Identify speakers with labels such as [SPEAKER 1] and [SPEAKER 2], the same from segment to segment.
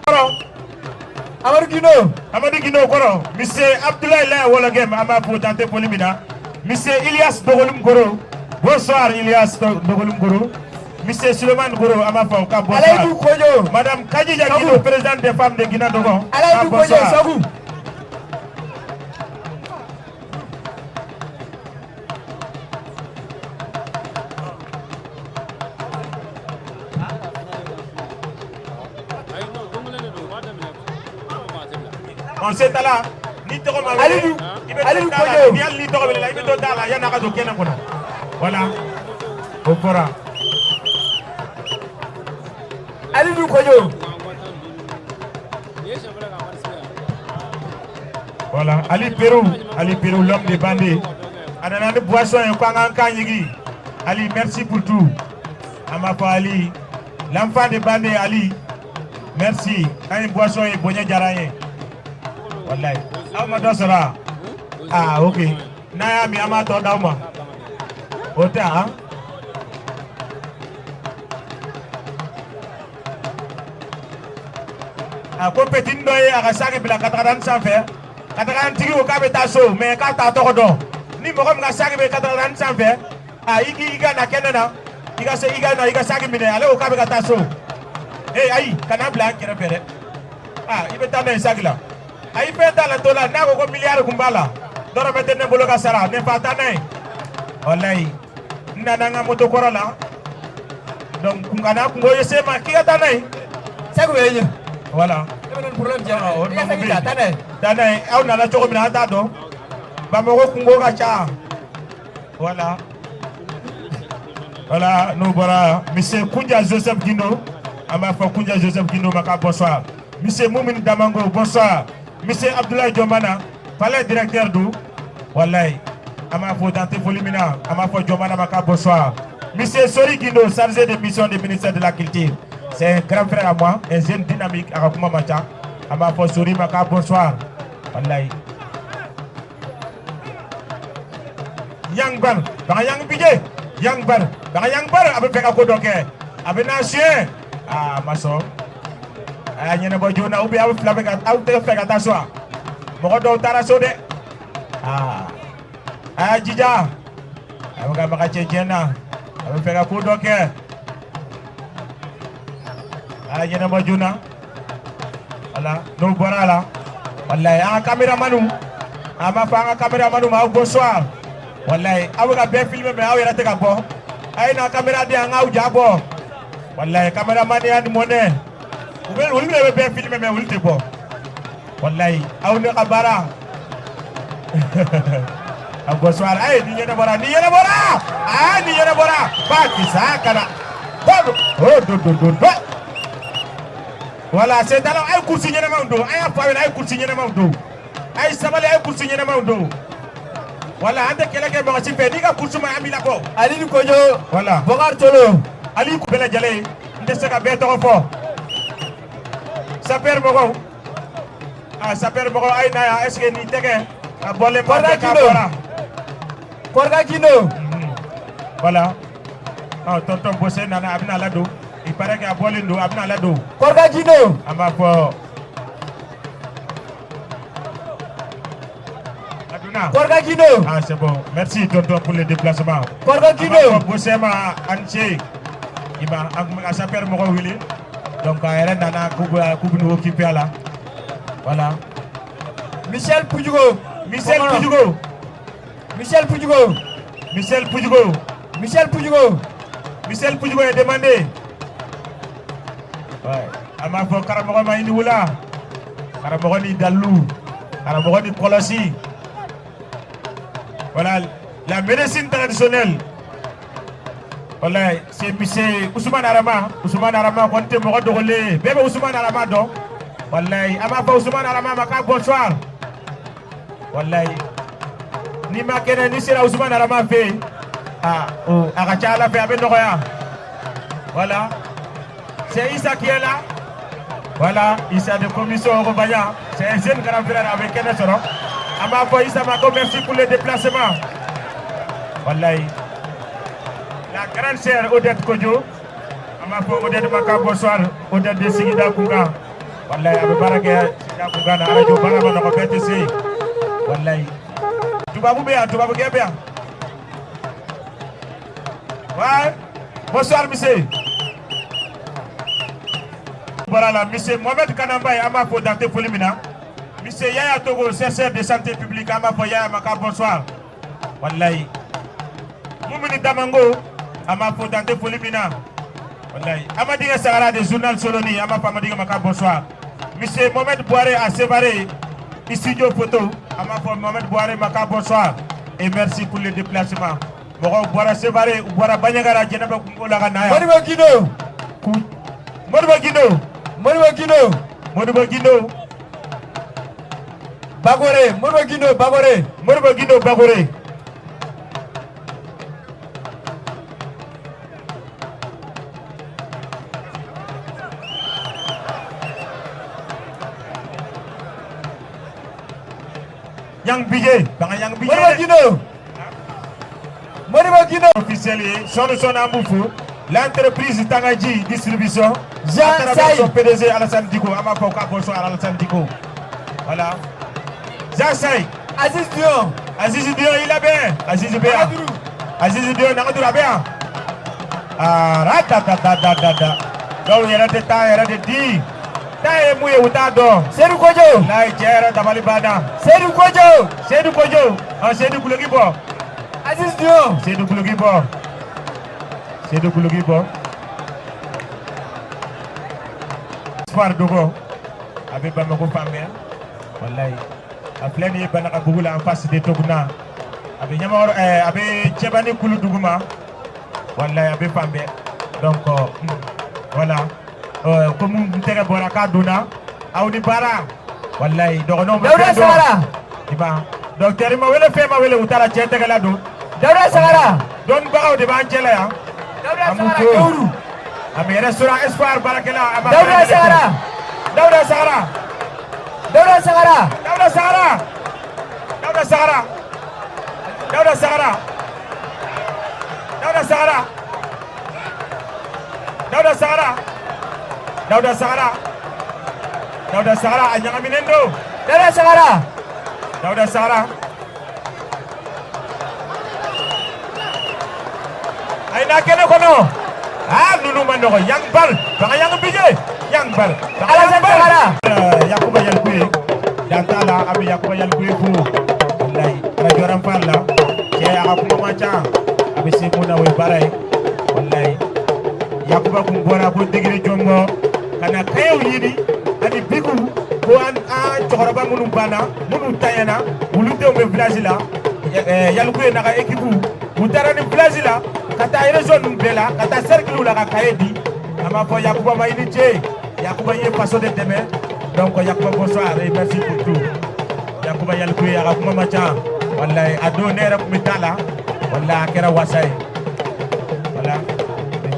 [SPEAKER 1] Kɔrɔ.
[SPEAKER 2] Amadou Guindo.
[SPEAKER 1] Amadou Guindo kɔrɔ. Monsieur Abdoulaye Laye Wologem, an b'a fo dan tɛ foli min na. Monsieur Ilias Dogolum Goro, bonsoir Ilias Dogolum Goro. Monsieur Suleiman Goro, an b'a fɔ ka bonsoir.
[SPEAKER 2] Alaïdou Kojo.
[SPEAKER 1] Madame Kadija
[SPEAKER 2] Sagu.
[SPEAKER 1] Guindo, présidente des femmes de Guinadogon.
[SPEAKER 2] Alaïdou Kojo.
[SPEAKER 1] Bonsoir.
[SPEAKER 2] Sagu.
[SPEAKER 1] On s'est là ni tɔgɔ ma wele,
[SPEAKER 2] Alidu.
[SPEAKER 1] i bɛ
[SPEAKER 2] Alidu
[SPEAKER 1] to da la.
[SPEAKER 2] Kojo.
[SPEAKER 1] Ni hali ni tɔgɔ wele la, i bɛ to da la yan'a ka don kɛnɛ kɔnɔ. Voilà, o fɔra.
[SPEAKER 2] Alidu Kojo.
[SPEAKER 1] Voilà, Ali Perou, Ali Perou, l'homme de Bandé, a nana ni boisson ye ko an k'an kan ɲigi. Ali, merci pour tout. An b'a fɔ Ali, l'enfant de Bandé, Ali, merci. An ye boisson ye, bonya diyara an ye walayi. Aw ma dɔ sɔrɔ wa? Ah, ok, n'a y'a min, an b'a tɔ d'aw ma. O tɛ han. A ko petit dɔ ye a ka saki bila katakatani sanfɛ. Katakatani tigi ko k'a bɛ taa so, mais k'a t'a tɔgɔ dɔn. Ni mɔgɔ min ka saki bɛ katakatani sanfɛ, a i k'i ka na kɛnɛ na, i ka se, i ka na i ka saki minɛ. Ale ko k'a bɛ ka taa so. Ee, ayi, kana bila an kɛrɛfɛ dɛ. Aa, i bɛ taa n'a ye saki la. Ayi, fɛn t'a la to la. N'a ko ko miliyari kun b'a la, dɔrɔmɛ tɛ ne bolo ka sara ne fa. Taa n'a ye walayi. N nana n ka moto kɔrɔ la, donc kun kana kungo ye se ma k'i ka taa n'a ye.
[SPEAKER 2] Sagu bɛ yen.
[SPEAKER 1] Voilà.
[SPEAKER 2] E bɛ na ni problème cɛ.
[SPEAKER 1] O
[SPEAKER 2] I ka saki ta, taa n'a ye.
[SPEAKER 1] Taa n'a ye. Aw nana cogo min na, an t'a dɔn. Bamakɔ kungo ka ca. Voilà, voilà, n'o bɔra, monsieur Kunja Joseph Guindo, an b'a fɔ Kunja Joseph Guindo ma ka bonsoir. Monsieur Moumin Damango, bonsoir. Monsieur Abdoulaye Diomana, palais directeur du walayi, an b'a fɔ dan tɛ foli min na. An b'a fɔ Diomana ma ka bonsoir. Monsieur Sori Guindo, chargé de mission du ministère de la Culture, c'est un grand frère à moi, un jeune dynamique, a ka kuma man ca. An b'a fɔ Sori ma ka bonsoir walayi. Yang Bar baga yang bije yang bar baga yang bar, a bɛ fɛ ka ko dɔ kɛ, a bɛ n'a siɲɛ. Aa, ma sɔn, a y'a ɲɛnabɔ joona ou bien aw fila bɛ ka aw tɛ fɛ ka taa so wa? Mɔgɔ dɔw taara so dɛ. Aa, a y'a jija, a bɛ ka maga cɛncɛn na, a bɛ fɛ ka ko dɔ kɛ, a y'a ɲɛnabɔ joona. Wala, n'o bɔra a la, walayi, an ka caméramanw, an b'a fɔ an ka caméramanw ma aw bonsoir. Walayi, aw bɛ ka bɛɛ filmer, mais aw yɛrɛ tɛ ka bɔ. A ye na caméra di yan, an k'aw ja bɔ. Walayi, caméraman ya ni mɔnɛ, u bɛ olu de bɛ bɛɛ filmer, mais olu tɛ bɔ. Walayi, aw ne ka baara. A bonsoir. A ye nin ɲɛnabɔra, nin ɲɛnabɔra, aa, nin ɲɛnabɔra ba kisa kana do o do do do do. Voilà, c'est alors a ye kurusi ɲɛnamaw don. A y'a fɔ aw ɲɛna, a ye kurusi ɲɛnamaw don. A ye sabali, a ye kurusi ɲɛnamaw don. Voilà, an tɛ kɛlɛ kɛ mɔgɔ si fɛ. N'i ka kurusi ma, an b'i labɔ.
[SPEAKER 2] Alidu Kojo.
[SPEAKER 1] Voilà.
[SPEAKER 2] Bokar Tolo.
[SPEAKER 1] Ali bɛɛ lajɛlen, n tɛ se ka bɛɛ tɔgɔ fɔ. Sapeur mɔgɔw, ah, sapeur mɔgɔw, a ye na yan. Est ce que nin tɛgɛ a bɔlen ma
[SPEAKER 2] Kɔrɔda
[SPEAKER 1] kɛ k'a
[SPEAKER 2] Guindo.
[SPEAKER 1] bɔra?
[SPEAKER 2] Kɔrɔka Guindo.
[SPEAKER 1] Voilà. Ɔ, tonton Bose nana, a bɛna ladon. Il paraît que a bɔlen don, a bɛna ladon.
[SPEAKER 2] Kɔrɔka Guindo.
[SPEAKER 1] An b'a fɔ a donna.
[SPEAKER 2] Kɔrɔka Guindo.
[SPEAKER 1] Ah, c'est bon, merci tonton pour le déplacement.
[SPEAKER 2] Kɔrɔka
[SPEAKER 1] An b'a fɔ
[SPEAKER 2] Guindo.
[SPEAKER 1] Bose ma a ni ce. I ma an tun bɛ ka sapeur mɔgɔw wele, donc a yɛrɛ nana k'u bɛ n'u occuper a la. Voilà.
[SPEAKER 2] Michel Pujugo.
[SPEAKER 1] Michel
[SPEAKER 2] Bamanan.
[SPEAKER 1] Pujugo.
[SPEAKER 2] Michel Pujugo.
[SPEAKER 1] Michel Pujugo.
[SPEAKER 2] Michel Pujugo.
[SPEAKER 1] Michel Pujugo est demandé. Ouais. An b'a fɔ karamɔgɔ ma i ni wula. Karamɔgɔ ni dalu, karamɔgɔ ni kɔlɔsi. Voilà, la médecine traditionnelle. Voilà, c'est monsieur Ousmane Arama. Ousmane Arama kɔni tɛ mɔgɔ dogolen ye. Bɛɛ bɛ Ousmane Arama dɔn. Wallahi, an b'a fɔ Ousmane Arama ma k'a bonsoir. Wallahi, n'i ma kɛnɛ, n'i sera Ousmane Arama fɛ yen, ah, o a ka ca Ala fɛ, a bɛ nɔgɔya. Voilà, c'est Issa qui est là. Voilà, Issa de commission Robagna. C'est un jeune grand frère avec kɛnɛ sɔrɔ. An b'a fɔ Issa ma ko merci pour le déplacement. Wallahi, la grande sœur Odette Kodjo, an b'a fɔ Odette ma ka bonsoir. Odette de Sigida Kunkan. Wallahi a bɛ baara kɛ Kunkan na, arajo baara ma nɔgɔ, bɛɛ tɛ se yen. Wallahi tubabu bɛ yan, tubabukɛ bɛ yan. Ouais, bonsoir monsieur. Bɔra la, monsieur Mohamed Kanambaye, an b'a fɔ dan tɛ foli min na. Monsieur Yaya Togo, chercheur de santé publique, an b'a fɔ Yaya ma ka bonsoir. Wallahi Mumini Damango, an b'a fɔ dan tɛ foli min na. Wallahi Amadinga Sagara de journal Soloni, an b'a fɔ Amadinga ma ka bonsoir. Monsieur Mohamed Boiré à Sévaré, studio photo, an b'a fɔ Mohamed Boiré ma ka bonsoir et merci pour le déplacement. Mɔgɔw bɔra Sévaré, u bɔra Bandiagara, Jɛnɛba kungo la ka na yan.
[SPEAKER 2] Modibo Guindo.
[SPEAKER 1] Modibo Guindo.
[SPEAKER 2] Modibo Guindo.
[SPEAKER 1] Modibo Guindo.
[SPEAKER 2] Bagore, Modibo Guindo Bagore.
[SPEAKER 1] Modibo Guindo Bagore. Yang Bije, banga Yang Bije.
[SPEAKER 2] Modibo Guindo. Modibo Guindo.
[SPEAKER 1] Officiel ye sɔɔni sɔɔni an b'u fo. L'entreprise Tangaji distribution
[SPEAKER 2] Jean
[SPEAKER 1] à travers
[SPEAKER 2] Saï.
[SPEAKER 1] son PDG Alassane Diko, an b'a fɔ k'a bonsoir Alassane Diko. Voilà. Jean Saï.
[SPEAKER 2] Aziz Dion.
[SPEAKER 1] Aziz Dion, il est bien. Aziz bɛ yan.
[SPEAKER 2] Nangaduru.
[SPEAKER 1] Aziz Dion, Nangaduru a bɛ yan. Ah, ratatatatata. Dɔw yɛrɛ tɛ taa yɛrɛ de di. Taa ye mun ye, u t'a dɔn.
[SPEAKER 2] Seydou Kodjo.
[SPEAKER 1] Layi, cɛ yɛrɛ dabali banna.
[SPEAKER 2] Seydou Kodjo.
[SPEAKER 1] Seydou Kojo, ah, Seydou Kuloki bɔ.
[SPEAKER 2] Aziz Dion.
[SPEAKER 1] Seydou Kuloki bɔ. Seydou Kuloki bɔ. Espoir Dogo, a bɛ Bamako fan bɛɛ. Wallahi. A filɛ nin ye Banakabugu la, en face de Toguna. A bɛ Ɲamakɔrɔ, a bɛ Cɛbani kulu duguma. Wallahi a bɛ fan bɛɛ. Donc voilà. Comme n tɛgɛ bɔra k'a donna, aw ni baara. Wallahi dɔgɔnɔw bɛ
[SPEAKER 2] Dawuda
[SPEAKER 1] fɛn dɔn.
[SPEAKER 2] Sagara.
[SPEAKER 1] I b'a docteur ma wele, fɛn ma wele, u taara cɛ tɛgɛ la don.
[SPEAKER 2] Dawuda Sagara.
[SPEAKER 1] Dɔnnibagaw de b'an cɛ la yan.
[SPEAKER 2] Dawuda
[SPEAKER 1] An b'u
[SPEAKER 2] Sagara
[SPEAKER 1] fo.
[SPEAKER 2] Kewuru.
[SPEAKER 1] A bɛ restaurant Espoir baarakɛla, a b'a
[SPEAKER 2] Dawuda
[SPEAKER 1] bɛɛ lajɛlen
[SPEAKER 2] Sagara.
[SPEAKER 1] fo. Dawuda Sagara.
[SPEAKER 2] Dawuda Sagara.
[SPEAKER 1] Dawuda Sagara. Dawuda Sagara. Dawuda Sagara. Dawuda Sagara. Dawuda Sagara. Dawuda Sagara. Dawuda Sagara a ɲagaminen don.
[SPEAKER 2] Dawuda Sagara.
[SPEAKER 1] Dawuda Sagara. A ye n'a kɛnɛ kɔnɔ. Ah, ninnu ma nɔgɔ. Yang Bal, Banga Yang Bije, Yang Bal. Banga Yang
[SPEAKER 2] Alassane
[SPEAKER 1] Bal.
[SPEAKER 2] Sagara.
[SPEAKER 1] Yakuba Yalkuye, dan t'a la, an bɛ Yakuba Yalkuye fo. Wallahi, radio Rempart la. Cɛ a ka kuma man ca. A bɛ se mun na, o ye baara ye. Wallahi. Yakuba kun bɔra ko degré jɔnbɔ ka na kayew ɲini ani biku ko an cɛkɔrɔba minnu banna, minnu tanyana, olu denw bɛ village la. Yalikuye n'a ka équipe, u taara ni village la ka taa région ninnu bɛɛ la, ka taa cercle la ka kaye di. An b'a fɔ Yakuba ma i ni ce. Yakuba ye faso de dɛmɛ. Donc Yakuba, bonsoir et merci pour tout. Yakuba Yalikuye, a ka kuma man ca. Wallahi a don ne yɛrɛ tun bɛ taa la. Wallahi a kɛra wasa ye. Voilà.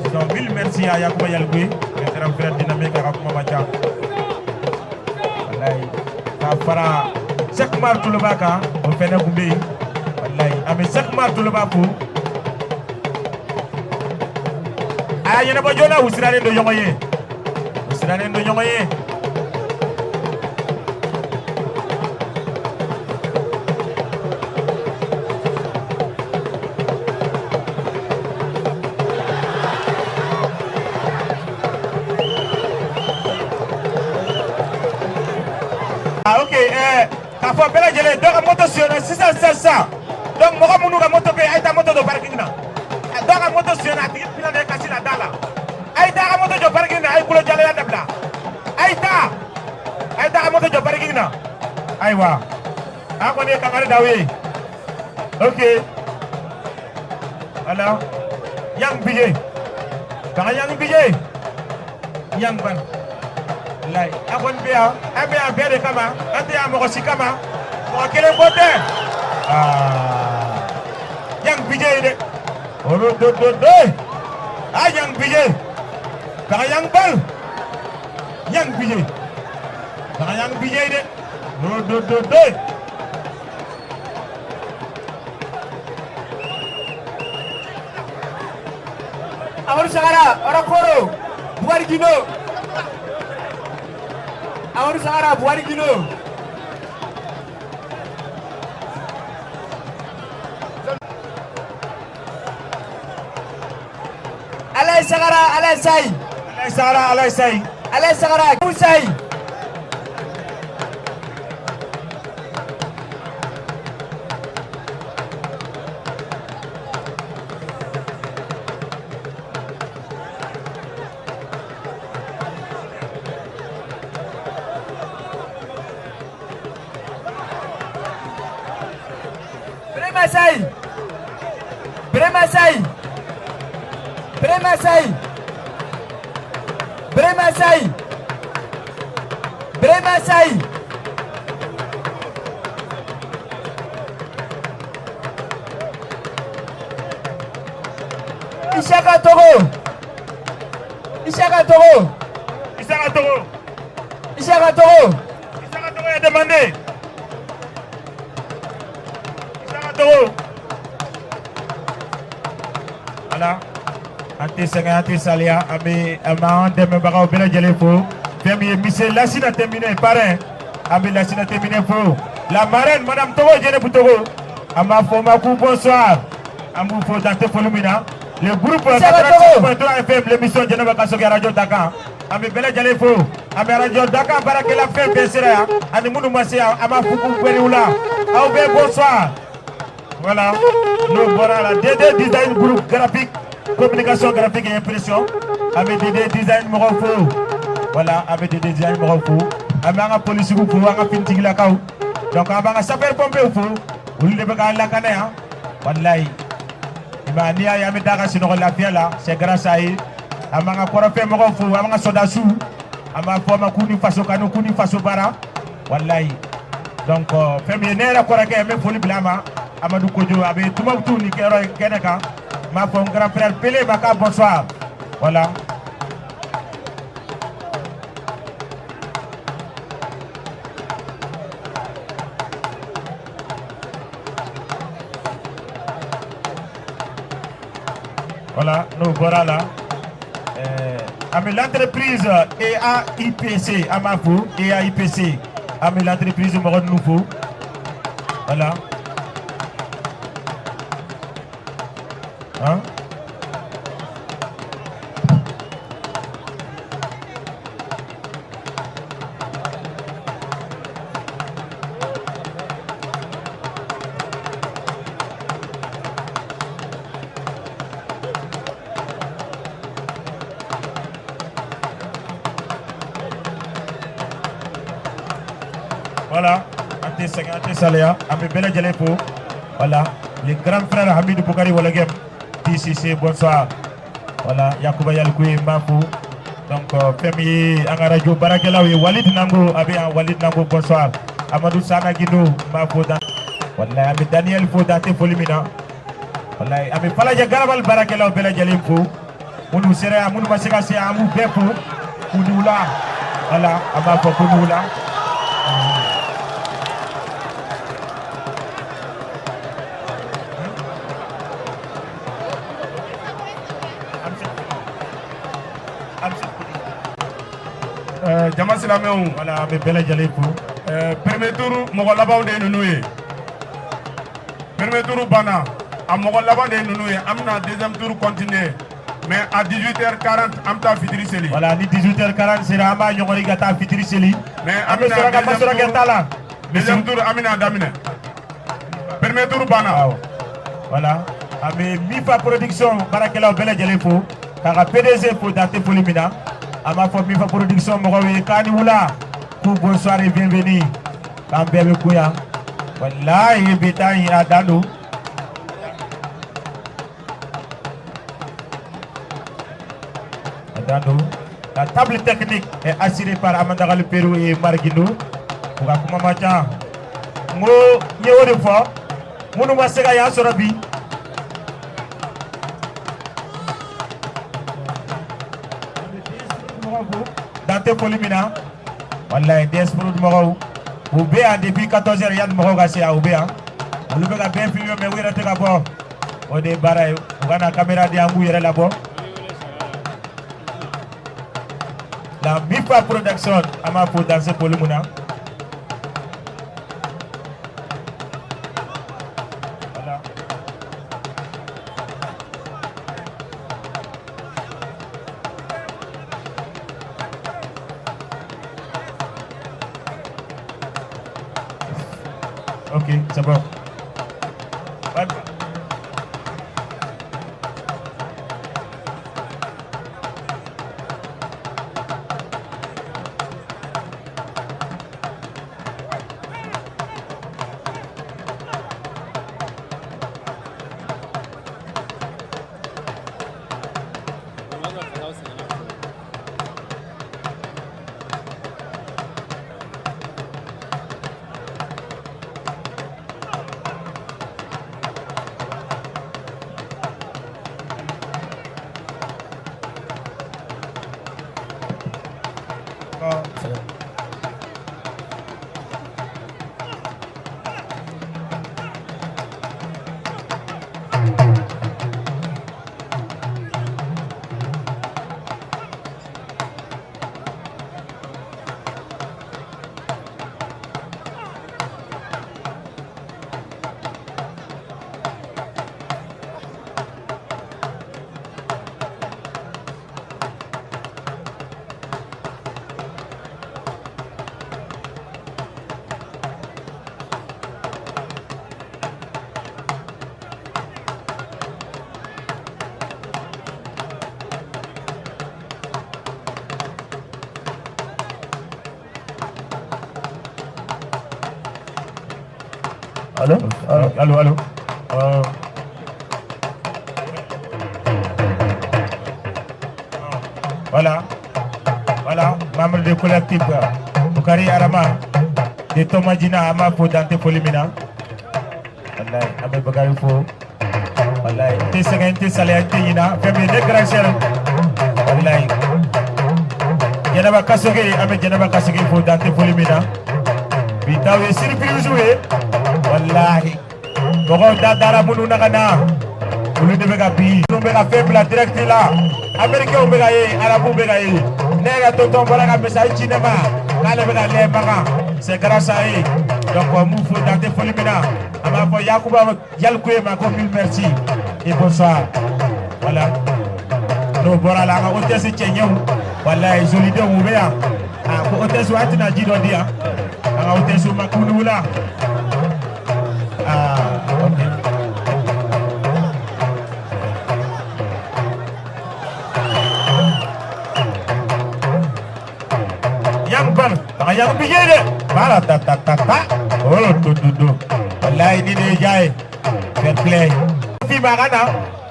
[SPEAKER 1] Disons mille merci à Yakuba Yalikuye, un grand frère dynamique, a ka kuma man ca. Wallahi ka fara Cheikh Umar Toloba kan, o fɛnɛ kun bɛ yen. Wallahi an bɛ Cheikh Umar Toloba fo. A y'a ɲɛnabɔ joona, u sirannen don ɲɔgɔn ye. U sirannen don ɲɔgɔn ye. Ah ok, k'a fɔ bɛɛ lajɛlen, dɔ ka moto suyɛnna sisan sisan sisan. Donc mɔgɔ minnu ka moto bɛ yen, a ye taa moto don parking na. Dɔ ka moto suyɛnna, a tigi pinɛ de kasi la da la. A ye taa ka moto jɔ parking na, a ye kulo jalaya dabila. A ye taa. A ye taa ka moto jɔ parking na. Ayiwa, an kɔni ye kangari d'aw ye. Ok. Voilà. Yang Bije. Banga Yang Bije. Yang Ban. Wallahi, an kɔni bɛ yan, an bɛ yan bɛɛ de kama, an tɛ yan mɔgɔ si kama, mɔgɔ kelen ko tɛ. Ah. Yang Bije ye dɛ. Oro do do do. Ah, Yang Bije. Banga Yang Bal. Yang Bije. Banga Yang Bije ye dɛ. Oro do do do.
[SPEAKER 2] Amadou Sagara, Orakoro. Boubacar Guindo. Amadou Sagara, Bouhari Guindo. Alaye Sagara, Alaye Sayi.
[SPEAKER 1] Alaye Sagara, Alaye Sayi.
[SPEAKER 2] Alaye Sagara, Sayi. Brema Sayi. Brema Sayi. Brema Sayi. Brema Sayi. Brema Sayi. Ishaka Togo. Ishaka Togo.
[SPEAKER 1] Isaka Togo.
[SPEAKER 2] Ishaka Togo.
[SPEAKER 1] Isaka Togo est demandé. Isaka Togo. Voilà. An tɛ sɛgɛn, an tɛ saliya, an bɛ an b'an dɛmɛbagaw bɛɛ lajɛlen fo. Fɛn min ye monsieur Lasina Tɛmine, parrain, an bɛ Lasina Tɛmine fo. La marraine, madame Togo Jɛnɛbu Togo, an b'a fɔ o ma ko bonsoir. An b'u fo dan tɛ foli min na. Le groupe
[SPEAKER 2] Isaka Togo.
[SPEAKER 1] 86.3 FM, l'émission Jɛnɛba Kasoge, radio Dakan, an bɛ bɛɛ lajɛlen fo. An bɛ radio Dakan baarakɛla fɛn fɛn sera yan ani minnu ma se yan, an b'a fɔ k'u bɛɛ ni wula, aw bɛɛ bonsoir. Voilà, n'o bɔra la, DD Design Group graphique, communication graphique et impression, an bɛ DD Design mɔgɔw fo. Voilà, an bɛ DD Design mɔgɔw fo. An bɛ an ka polisiw fo, an ka finitigilakaw. Donc an b'an ka sapeur pompier fo, olu de bɛ k'an lakana yan. Walayi, i m'a ye, n'i y'a ye an bɛ da ka sunɔgɔ lafiya la, c'est grâce à eux. An b'an ka kɔrɔfɛ mɔgɔw fo, an b'an ka sɔrɔdasiw, an b'a fɔ ma k'u ni faso kanu, k'u ni faso baara. Walayi, donc fɛn min ye ne yɛrɛ kɔrɔkɛ, n bɛ foli bila a ma, Amadou Kojo, a bɛ Tumutu ni kɛyɔrɔ kɛnɛ kan. N b'a fɔ n grand frère Pele ma k'a bonsoir. Voilà. Voilà, n'o bɔra la, an bɛ l'entreprise EAIPC, an b'a fo, EAIPC, an bɛ l'entreprise mɔgɔ ninnu fo. Voilà. Hein? Voilà, an tɛ sɛgɛn, an tɛ saliya, an bɛ bɛɛ lajɛlen fo. Voilà, le grand frère Hamidou Boukari Walagem, DCC, bonsoir. Voilà, Yakuba Yalikuye, n b'a fo. Donc fɛn min ye an ka radio baarakɛlaw ye, Walid Nango a bɛ yan, Walid Nango, bonsoir. Amadou Sana Guindo, n b'a fo dan. Walayi, an bɛ Daniel fo dan tɛ foli min na. Walayi, an bɛ Falajɛ Garabali baarakɛlaw bɛɛ lajɛlen fo. Minnu sera yan, minnu ma se ka se yan, an b'u bɛɛ fo. K'u ni wula. Voilà, an b'a fɔ k'u ni wula.
[SPEAKER 3] Jama silamɛw.
[SPEAKER 1] Voilà, an bɛ bɛɛ lajɛlen fo.
[SPEAKER 3] Premier tour mɔgɔ labanw de ye ninnu ye. Premier tour banna, a mɔgɔ laban de ye ninnu ye. An bɛna deuxième tour continuer, mais à 18h40 an bɛ taa fitiri seli.
[SPEAKER 1] Voilà, ni 18h40 sera, an b'a ɲɔgɔnri ka taa fitiri seli.
[SPEAKER 3] Mais
[SPEAKER 1] an bɛ sɔrɔ ka masɔrɔ kɛ ta la.
[SPEAKER 3] Deuxième tour an bɛna daminɛ. Premier tour banna.
[SPEAKER 1] Awɔ. Voilà, an bɛ Mifa Production baarakɛlaw bɛɛ lajɛlen fo, k'a ka PDG fo dan tɛ foli min na. An b'a fɔ Mifa Production mɔgɔw ye k'a ni wula, k'u bonsoir et bienvenue, k'an bɛɛ bɛ kun yan. Walayi, bi taa in a dan don. A dan don. La table technique est assurée par Amandagali Perou et Marguindo. U ka kuma man ca. N ko n ye o de fɔ, minnu ma se ka yan sɔrɔ bi, dan tɛ foli min na. Walayi, DS Prod mɔgɔw, u bɛ yan depuis 14 heures, yanni mɔgɔw ka se yan, u bɛ yan. Olu bɛ ka bɛɛ filmer, mais u yɛrɛ tɛ ka bɔ. O de ye baara ye. U ka na caméra di, an b'u yɛrɛ labɔ. La Mifa Production an b'a fo dan tɛ foli min na. Voilà. Ok, c'est bon. Ouais.
[SPEAKER 2] Allo?
[SPEAKER 1] Allo, allo. Voilà. Voilà, membre du collectif Bukari Arama de Tomadina an b'a fo dan tɛ foli min na. Wallahi, an bɛ Bakari fo. Wallahi, n tɛ sɛgɛn, n tɛ salaya, n tɛ ɲina. Fɛn min ye ne grand sœur. Wallahi. Jɛnɛba Kasoge, an bɛ Jɛnɛba Kasoge fo dan tɛ foli min na. Bi taw ye surprise ye. Wallahi. Mɔgɔw da dara minnu na ka na. Olu de bɛ ka bi. Minnu bɛ ka fɛn bila direct la. Américains bɛ ka ye, Arabu bɛ ka ye. Ne yɛrɛ tonton bɔra ka message ci ne ma k'ale bɛ ka lɛ Makan. C'est grâce à eux. Donc n b'u fo dan tɛ foli min na. An b'a fɔ Yakuba Yalikuye ma ko mille merci et bonsoir. Voilà. N'o bɔra la, an ka hôtesse cɛɲɛw, walayi, jolidenw, u bɛ yan. A ko hôtesse, a tɛna ji dɔ di yan. An ka hôtesse ma kunu la. Ah, ok. Yang ban, baka yang bije de. Bara ta ta ta ta. Oh, tu tu tu. Wallahi ni de jaye. Fair play. Sophie ma ka na,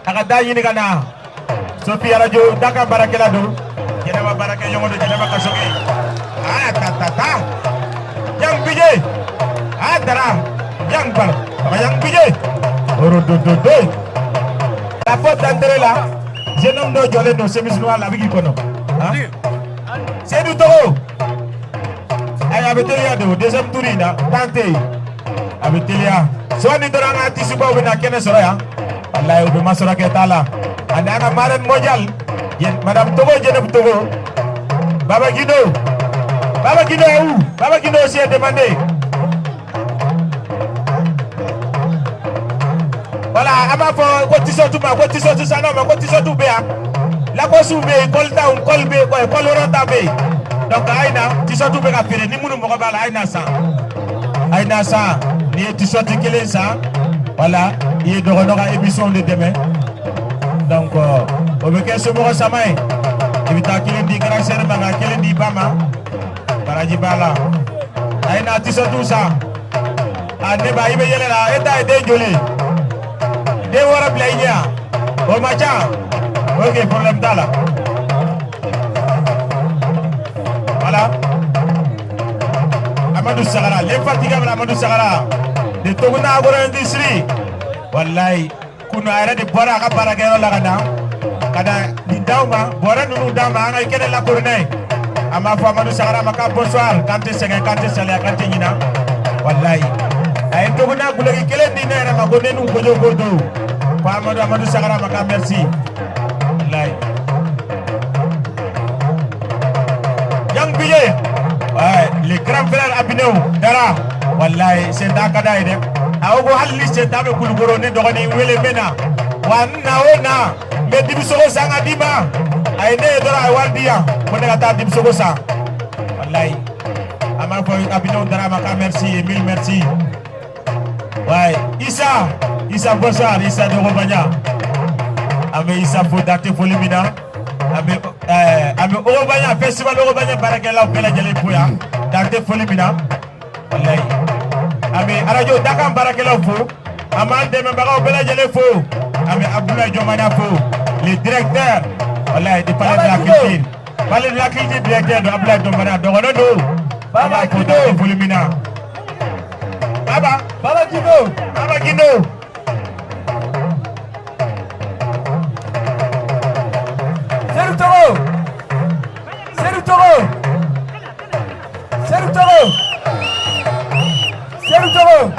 [SPEAKER 1] a ka da ɲini ka na. Sophie Radio Dakar baarakɛla don. Jɛnɛba baarakɛ ɲɔgɔn don, Jɛnɛba Kasoge. Ah, ta ta ta. Yang bije. Ah, dara. Yang ban, baka yang bije. Oh, tu tu tu. La porte d'entrée là, jeune homme dɔ jɔlen don chemise noire la, a bɛ k'i kɔnɔ. Hein? Seydou Togo. Ayi, a bɛ teliya de o. Deuxième tour in na, temps tɛ yen, a bɛ teliya. Sɔɔni dɔrɔn, an ka artiste baw bɛ na kɛnɛ sɔrɔ yan. Walayi, u bɛ masɔrɔ kɛ t'a la. Ani an ka marraine mondiale, Madame Togo, Jɛnɛbu Togo. Baba Guido, Baba Guido est où? Baba Guido aussi est demandé. Voilà, an b'a fɔ ko t-shirt ma, ko t-shirt sannaw ma, ko t-shirt bɛ yan. Lacoste bɛ yen, col taw, col bɛ yen, col rond ta bɛ yen. Donc a ye na, t-shirt bɛ ka feere. Ni minnu mago b'a la, a ye na san, a ye na san. N'i ye t-shirt kelen san, voilà, i ye dɔgɔnɔ ka émission de dɛmɛ. Donc o bɛ kɛ somɔgɔ sama ye. I bɛ taa kelen di grand sœur ma, ka kelen di ba ma, baraji b'a la. A ye na t-shirt san. A ne ba, i bɛ yɛlɛ la. E ta ye den joli ye? Den 6 bila i ɲɛ yan, o ma ca. Ok, problème t'a la. Voilà, Amadou Sagara, l'infatigable Amadou Sagara de Toguna Agro Industrie. Wallahi, kunu a yɛrɛ de bɔra a ka baarakɛyɔrɔ la ka na ka na nin d'aw ma, bɔrɛ ninnu d'an ma, an ka kɛnɛ lakori n'a ye. An b'a fɔ Amadou Sagara ma k'a bonsoir, k'an tɛ sɛgɛn, k'an tɛ saliya, k'an tɛ ɲina. Wallahi, a ye Toguna guloki kelen di ne yɛrɛ ma, ko ne n'u kojo ko don ko Amadou, Amadou Sagara ma k'a merci. Wallahi. Abinɛw Dara, walayi, sen t'a ka d'a ye dɛ. A ko ko hali ni sen t'a bɛ Kulukoro, ne dɔgɔnin wele, n bɛ na wa, n na o na, n bɛ dibisogo san ka d'i ma. A ye ne ye dɔrɔn, a ye wari di yan ko ne ka taa dibisogo san. Walayi, an b'a fɔ Abinɛw Dara ma k'a merci et mille merci. Ouais, Issa, Issa, bonsoir, Issa de Robagna. An bɛ Issa fo dan tɛ foli min na. An bɛ Orobagna festival, Orobagna baarakɛlaw bɛɛ lajɛlen fo yan dan tɛ foli min na. Walayi, an bɛ arajo Dakan baarakɛlaw fo, an b'an dɛmɛbagaw bɛɛ lajɛlen fo, an bɛ Abdoulaye Jɔnmaya fo, le directeur, walayi, du palais de la culture, palais de la culture directeur don, Abdoulaye Jɔnmaya dɔgɔnin don, an b'a fo dan tɛ foli min na. Baba.
[SPEAKER 2] Baba Guindo.
[SPEAKER 1] Baba Guindo.
[SPEAKER 2] Seydou Togo. Seydou Togo. Seydou Togo. Seydou Togo.